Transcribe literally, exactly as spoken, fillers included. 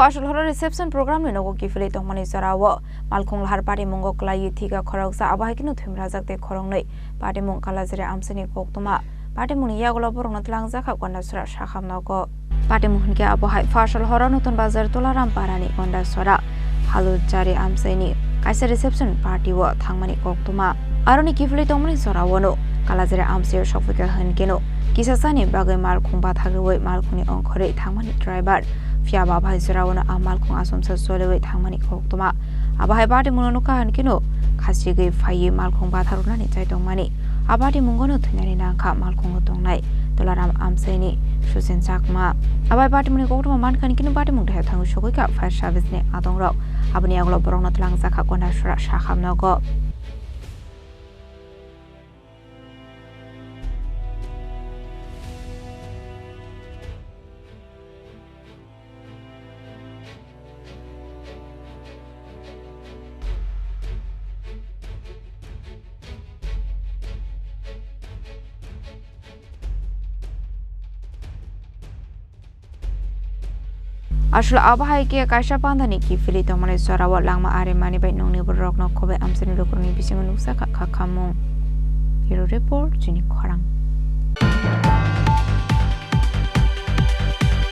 Phasal horo reception program ni nogo kiphilwi tongmani jorao malkhung lahar patimungo kwlaiwi thika khoroksa, abo hai kheno thwimrajak tei khoroknwi. Patimung Kalajiri amchaini koktwma. Patimungni yagulo borokno twlangjak kha Gondasora sakham nogo. Patimung hinkhe abo hai Phasal horo Nutun Bazar Tularam Parani Gondasora Haluchari amchaini kaisa reception party o thangmani koktwma. Aroni kiphilwi tongmani jorao no Kalajiri amchaio sokphaikha hinkheno kisa chani bagwi malkhung bathak rwui malkhungni ongkhorwi thangmani driver. Phiya ba bai jorao no a malkhung achomsa choliui thangmani koktwma. Abo hai patimungno nukha hinkheno khachigwi phaiwi malkhung bathak rwnani chai tongmani. A patimungo no thwinani nangkha malkhungo tongnai Tularam amchaini Susen Chakma. Abo hai patimungni koktwma mankha hinkheno patimung deha thangwi sogwi kha fire service ni adongrok. Aboni yagulo borokno twlangjak kha Gondasora sakham nogo. Aswk abo hai khe kaisa pandani kiphilwi tongmani jorao langma arimani bai nokni bororokno khobai amchaini lukurokni bisingo nukjakha kha khamung. Bureau Report, chini khorang.